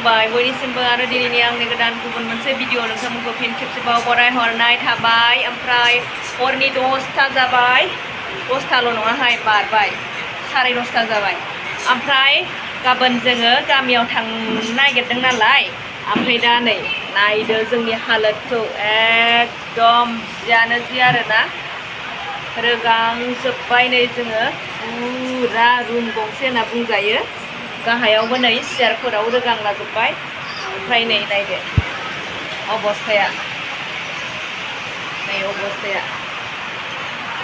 खुलुमबाय बयनिसिमबो आरो दिनैनि आंनि गोदान गुबुन मोनसे भिडिअ नोंथांमोनखौ फिन खेबसेबाव बरायहरनाय थाबाय। ओमफ्राय हरनि 10ता जाबाय, 10ताल' नङाहाय बारबाय, 10:30 जाबाय। ओमफ्राय गाबोन जोङो गामियाव थांनो नागिरदों नालाय, ओमफ्राय दा नै नायदो जोंनि हालोदखौ एकदम जियानो जि आरोना रोगांजोब्बाय नै जोङो फुरा रुम गंसे होनना बुंजायो। गाहायावबो नै सियारफोराव रोगांलाजोब्बाय। ओमफ्राय नै नायदो अबस्थाया, नै अबस्थाया।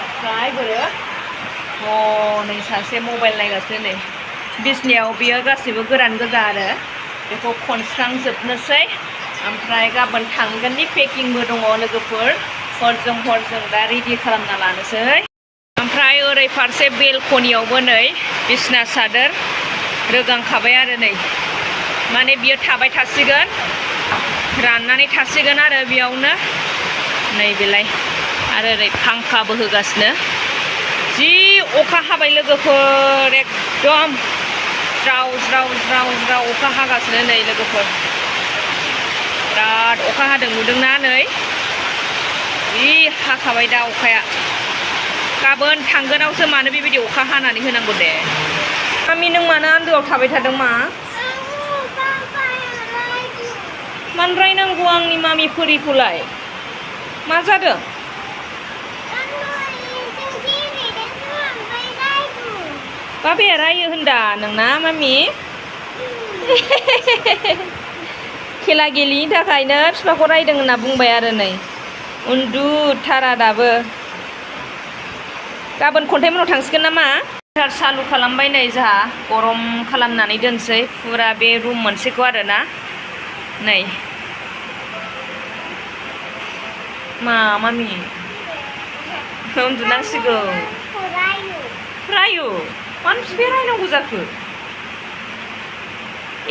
ओमफ्राय बोरो नै सासे मबाइल नायगासिनो नै बिसनायाव बियो गासिबो गोरान गोजा आरो बेखौ खनस्रांजोबनोसै। ओमफ्राय गाबोन थांगोननि पेकिंबो दङ लोगोफोर, हरजों दा रेडि खालामना लानोसै। ओमफ्राय ओरै फारसे बेलकनियावबो नै बिसना सादोर रोगांखाबाय आरो नै माने बियो थाबाय थासिगोन, राननानै थासिगोन आरो बेयावनो नै बेलाय। आरो ओरै फांखाबो होगासिनो, जि अखा हाबाय लोगोफोर, एकदम ज्राव ज्राव अखा हागासिनो नै लोगोफोर। बिराद अखा हादों नुदोंना नै जि हाखाबाय दा अखाया। गाबोन थांगोनावसो मानो बेबायदि अखा हानानै होनांगौ दे। मामि नों मानो आन्दोआव थाबाय थादों मा? मानो रायनांगौ आंनि मामि फोरिखौलाय? मा जादों? बाबाया रायो होनदा नोंना मामि? खेला गेलेयिनि थाखायनो बिफाखौ रायदों होनना बुंबाय आरो नै उन्दुथारा दाबो। गाबोन खन्थाइमोनाव थांसिगोन नामा? हिटार चालु खालामबाय नै जोंहा, गरम खालामनानै दोनसै फुरा बे रुम मोनसेखौ आरोना। नै मा मामि उन्दुनांसिगौ। रायो? मानो बिफाया रायनांगौ जाखो?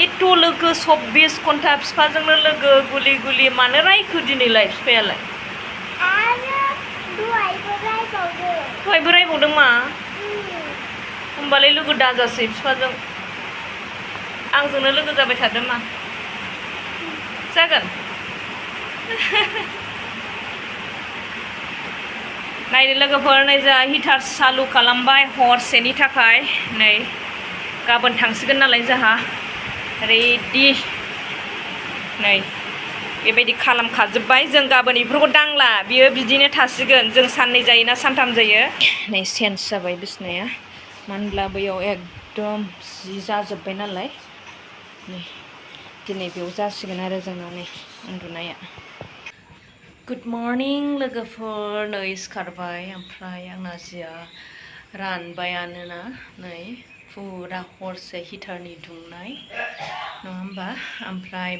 एथ' लोगो 24 घन्टा बिफाजोंनो लोगो गुलि मानो रायखो दिनैलाय बिफायालाय? दहायबो रायबावदों मा? होमबालाय लोगो दाजासै बिफाजों, आंजोंनो लोगो जाबाय थादो मा जागोन? नायदो लोगोफोर, नै जोंहा हिटार चालु खालामबाय हरसेनि थाखाय। नै गाबोन थांसिगोन नालाय जोंहा रेडि। नै बेबायदि खालामखाजोब्बाय जों। गाबोन बेफोरखौ दांला, बियो बिदिनो थासिगोन। जों साननै जायोना सानथाम जायो। नै चेन्ज जाबाय बिसनाया, मानो होनब्ला बैयाव एकदम जि जाजोब्बाय नालाय। नै दिनै बेयाव जासिगोन आरो जोंना नै उन्दुनाया। गुड मर्निं लोगोफोर, नै सिखारबाय। ओमफ्राय आंना जिया रानबायानोना नै फुरा हरसे हिटारनि दुंनाय नङा होमबा। ओमफ्राय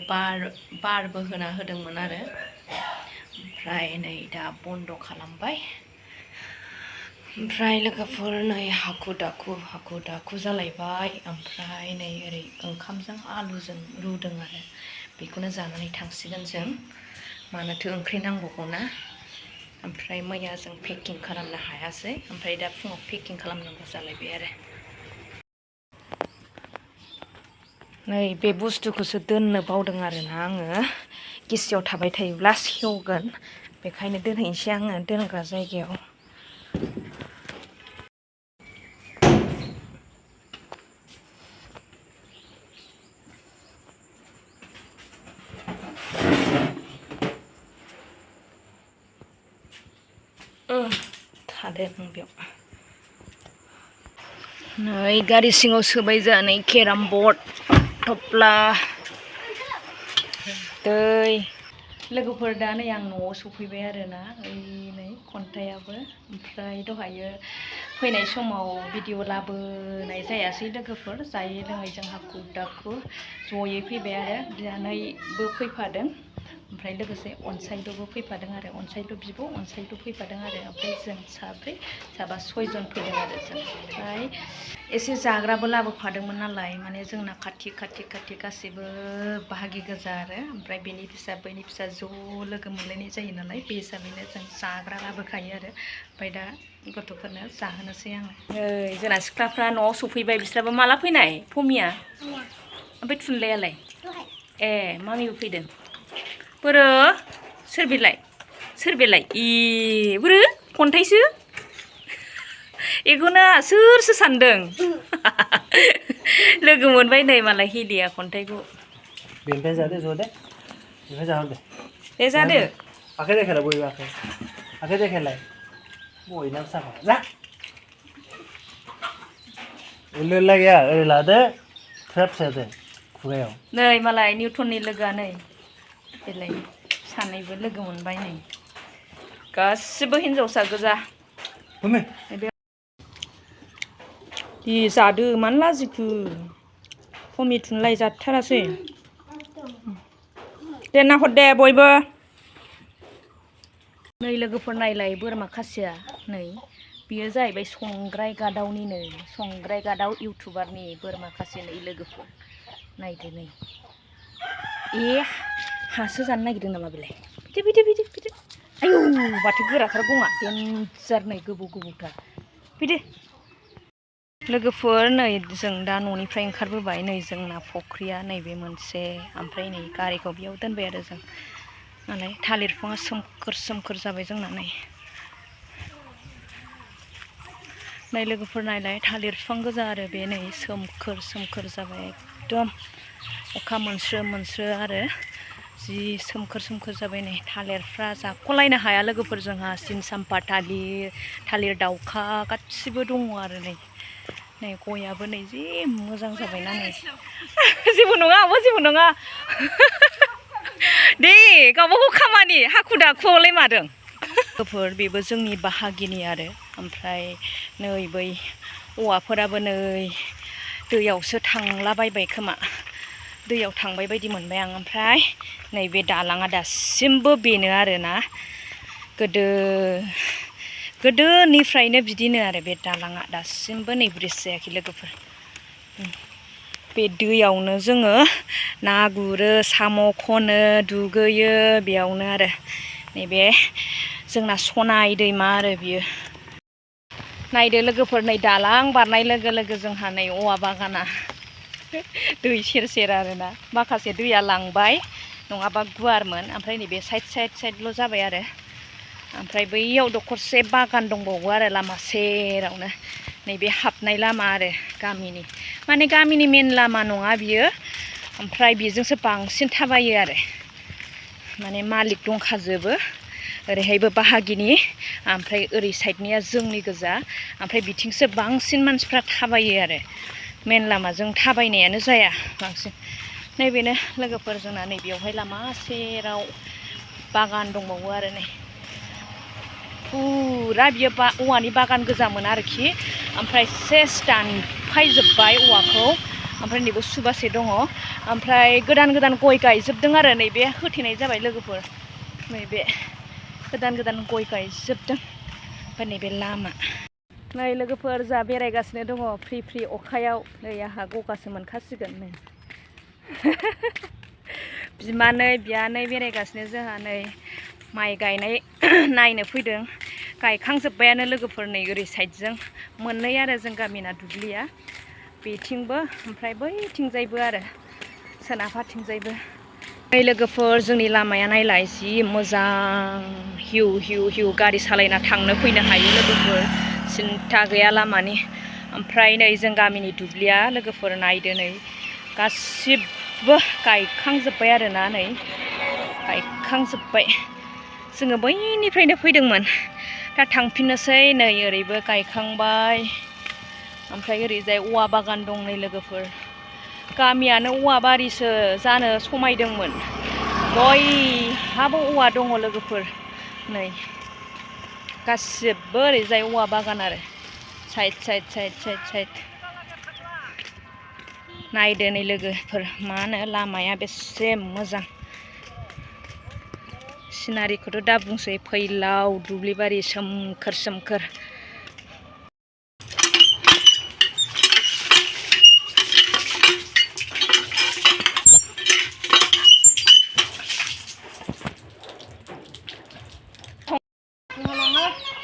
बारबो होना होदोंमोन आरो। ओमफ्राय नै दा बन्द' खालामबाय। ओमफ्राय लोगोफोर नै हाखु दाखु जालायबाय। ओमफ्राय नै ओरै ओंखामजों आलुजों रुदों आरो बेखौनो जानानै थांसिगोन जों, मानोथो ओंख्रि नांगौखौ ना। ओमफ्राय मैया जों पेकिं खालामनो हायासै, ओमफ्राय दा फुङाव पेकिं खालामनांगौ जालायबाय आरो। नै बे बुस्थुखौसो दोननो बावदों आरोना आङो, गिसियाव थाबाय थायोब्ला सेवगोन, बेखायनो दोनहैनोसै आङो दोनग्रा जायगायाव। थादो नों बेयाव। नै गारि सिङाव सोबाय जोंहा नै केराम बर्ड, थफ्ला, दै। लोगोफोर दा नै आं न'आव सफैबाय आरोना, ओइ नै खन्थायाबो। ओमफ्राय दहायो फैनाय समाव भिडिअ लाबोनाय जायासै लोगोफोर, जायै लोङै जों हाखु दाखु जयै फैबाय आरो। बियानैबो फैफादों, ओमफ्राय लोगोसे अनसायदुबो फैफादों आरो। अनसायदु बिब', अनसायदु फैफादों आरो। ओमफ्राय जों साबा 6 जन फैदों आरो जों। ओमफ्राय एसे जाग्राबो लाबोफादोंमोन नालाय, माने जोंना खाथि गासिबो बाहागि गोजा आरो। ओमफ्राय बेनि फिसा बैनि फिसा ज' लोगो मोनलायनाय जायो नालाय, बे हिसाबैनो जों जाग्रा लाबोखायो आरो। ओमफ्राय दा गथ'फोरनो जाहोनोसै आङो। नै जोंना सिख्लाफ्रा न'आव सफैबाय। बिस्राबो माला फैनाय? फमिया? ओमफ्राय थुनलाइयालाय? ए मामिबो फैदों बोरो सोर बेलाय इ बोरो खन्थाइसो एखौनो सोरसो सानदों लोगो मोनबाय नै मालाय हिलिया खन्थाइखौ बेनिफ्राय जादो ज' दे बेनिफ्राय जाहोदो दे जादो आखाइ देखायलाय बयबो आखाइ देखायलाय बयनाबो साफा जा ओरैला गैया ओरै लादो फिसा फिसादो खुगायाव नै मालाय निउटननि लोगोआ नै बेलाय सानैबो लोगो मोनबाय नै गासिबो हिनजावसा गोजा दि जादो मानो लाजिखो टमेट'लाय जाथारासै दे नाहर दे बयबो नै लोगोफोर नायलाय बोरमा खासिया नै बियो जाहैबाय संग्राय गादाव इउटुबारनि बोरमा खासि नै लोगोफोर नायदो नै ए हासो जानो नागिरदों नामा बेलाय फैदो आयौ माथो गोराथार गङा देन्जार नै गोबौथार फैदो लोगोफोर नै जों दा न'निफ्राय ओंखारबोबाय नै जोंना फख्रिया नैबे मोनसे ओमफ्राय नै गारिखौ बेयाव दोनबाय आरो जों नालाय थालिर बिफाङा सोमखोर जाबाय जोंना नै लोगोफोर नायलाय थालिर बिफां गोजा आरो बे नै सोमखोर जाबाय एकदम अखा मोनस्रो आरो जि सोमखोर जाबाय नै थालिरफ्रा जाख'लायनो हाया लोगोफोर जोंहा सिन साम्फा थालिर दाउखा गासिबो दङ आरो नै गयाबो नै जि मोजां जाबायना नै जेबो नङा आब' जेबो नङा दे गावबागाव खामानि हाखु दाखुआवलाय मादों लोगोफोर बेबो जोंनि बाहागिनि आरो ओमफ्राय नै बै औवाफोराबो नै दैयावसो थांलाबायबाय खोमा दैयाव थांबाय बायदि मोनबाय आं ओमफ्राय नैबे दालाङा दासिमबो बेनो आरोना गोदोनिफ्रायनो बिदिनो आरो बे दालाङा दासिमबो नै ब्रिज जायाखै लोगोफोर बे दैयावनो जोङो ना गुरो साम' खनो दुगैयो बेयावनो आरो नैबे जोंना सनाय दैमा आरो बियो नायदो लोगोफोर नै दालां बारनाय लोगो जोंहा नै औवा बागाना दै सेर आरोना माखासे दैया लांबाय नङाबा गुवारमोन ओमफ्राय नैबे साइडल' जाबाय आरो ओमफ्राय बैयाव दखरसे बागान दंबावो आरो लामा सेरावनो नैबे हाबनाय लामा आरो गामिनि माने गामिनि मेन लामा नङा बियो ओमफ्राय बेजोंसो बांसिन थाबायो आरो माने मालिक दंखाजोबो ओरैहायबो बाहागिनि ओमफ्राय ओरै साइडनिया जोंनि गोजा ओमफ्राय बिथिंसो बांसिन मानसिफ्रा थाबायो आरो मेन लामाजों थाबायनायानो जाया बांसिन नैबेनो लोगोफोर जोंना नैबेयावहाय लामा सेराव बागान दंबावो आरो नै फुरा बियो औवानि बागान गोजामोन आरोखि ओमफ्राय सेस दानफायजोब्बाय औवाखौ ओमफ्राय नैबे सुबासे दङ ओमफ्राय गोदान गय गायजोबदों आरो नैबे होथेनाय जाबाय लोगोफोर नैबे गोदान गय गायजोबदों ओमफ्राय नैबे लामा नै लोगोफोर जा बेरायगासिनो दङ फ्रि अखायाव नै आंहा गगासो मोनखासिगोन नै बिमानै बियानै बेरायगासिनो जोंहा नै माइ गायनाय नायनो फैदों गायखांजोब्बायानो लोगोफोर नै ओरै साइडजों मोननै आरो जों गामिना दुब्लिया बेथिंबो ओमफ्राय बैथिंजायबो आरो सोनाबहाथिंजायबो नै लोगोफोर जोंनि लामाया नायलाय जि मोजां हिउ गारि सालायना थांनो फैनो हायो लोगोफोर सिन्था गैया लामानि ओमफ्राय नै जों गामिनि दुब्लिया लोगोफोर नायदो नै गासिबो गायखांजोब्बाय आरोना नै गायखांजोब्बाय जोङो बैनिफ्रायनो फैदोंमोन दा थांफिननोसै नै ओरैबो गायखांबाय ओमफ्राय ओरैजाय औवा बागान दं नै लोगोफोर गामियानो औवा बारिसो जानो समायदोंमोन बयहाबो औवा दङ लोगोफोर नै गासिबो ओरैजाय औवा बागान आरो साइड नायदो नै लोगोफोर मा होनो लामाया बेसे मोजां सिनारिखौथ' दा बुंसै फैलाव दुब्लिबारि सोमखोर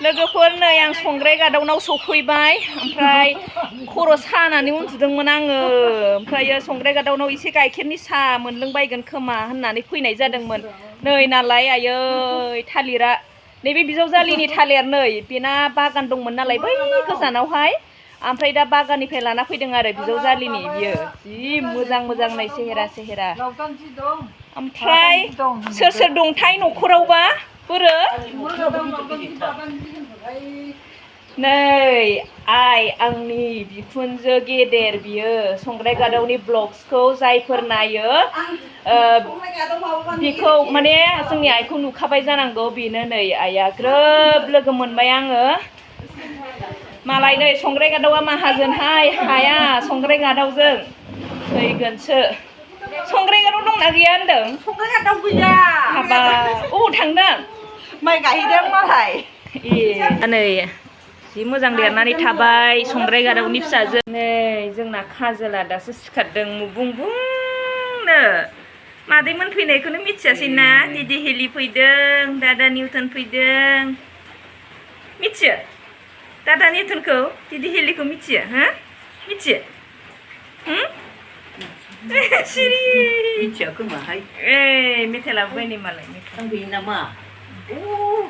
लोगोफोर नै आं संग्राय गादावनाव सफैबाय ओमफ्राय खर' सानानै उन्दुदोंमोन आङो ओमफ्रायो संग्राय गादावनाव एसे गाइखेरनि साहा मोनलोंबायगोन खोमा होननानै फैनाय जादोंमोन नै नालाय आयै थालिरा नैबे बिजावजालिनि थालिर नै बेना बागान दंमोन नालाय बै गोजानावहाय ओमफ्राय दा बागाननिफ्राय लाना फैदों आरो बिजावजालिनि बियो जि मोजां मोजां नै सेहेरा ओमफ्राय सोर सोर दंथाय न'खरावबा बोरो नै आइ आंनि बिखुनजो गेदेर बियो संग्राय गादावनि ब्लग्सखौ जायफोर नायो बेखौ माने जोंनि आइखौ नुखाबाय जानांगौ बेनो नै आइया ग्रोब लोगो मोनबाय आङो मालाय नै संग्राय गादावा माहाजोनहाय हाया संग्राय गादावजों फैगोनसो संग्राय गादाव दंना गैया होनदों संग्राय गादाव गैया हाबा अबाव थांदों माइ गायहैदों मालाय ए नै जि मोजां देरनानै थाबाय संग्राय गादावनि फिसाजो नै जोंना खाजोला दासो सिखारदों मुबुं बुंनो मादैमोन फैनायखौनो मिथियासै ना दिदि हेलि फैदों दादा निउटन फैदों मिथियो दादा निउटनखौ दिदि हेलिखौ मिथियो हो मिथियो सिरि मिथिया खोमाहाय ए मेथाइ लाबोबाय नै मालाय थांफैयो नामा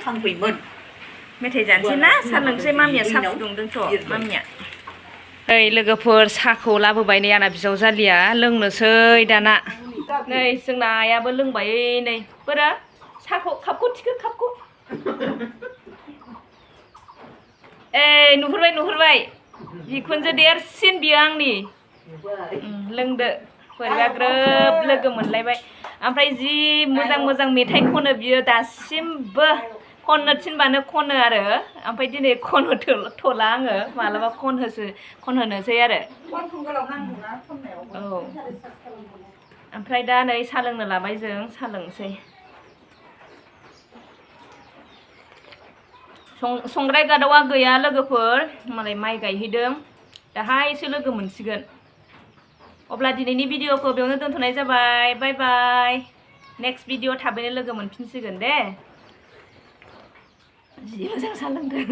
थांफैमोन मेथाइ जानोसै ना साहा लोंसै मामिया साहा फुदुंदोंथ' मामिया ओइ लोगोफोर साहाखौ लाबोबाय नै आंना बिजावजालिया लोंनोसै दाना नै जोंना आइयाबो लोंबाय नै बोरो साहाखौ कापखौ थिखो कापखौ ए नुहुरबाय बिखुनजो देरसिन बियो आंनि लोंदो बोरैबा ग्रोब लोगो मोनलायबाय ओमफ्राय जि मोजां मोजां मेथाइ खनो बियो दासिमबो खननो थिनबानो खनो आरो ओमफ्राय दिनै खननो थला आङो मालाबा खनहोनोसै आरो औ ओमफ्राय दा नै साहा लोंनो लाबाय जों साहा लोंसै संग्राय गादावा गैया लोगोफोर मालाय माइ गायहैदों दाहायसो लोगो मोनसिगोन अब्ला दिनैनि भिडिअखौ बेयावनो दोनथ'नाय जाबाय बाय बाय नेक्स्ट भिडिअ थाबैनो लोगो मोनफिनसिगोन दे जि मोजां साहा लोंदों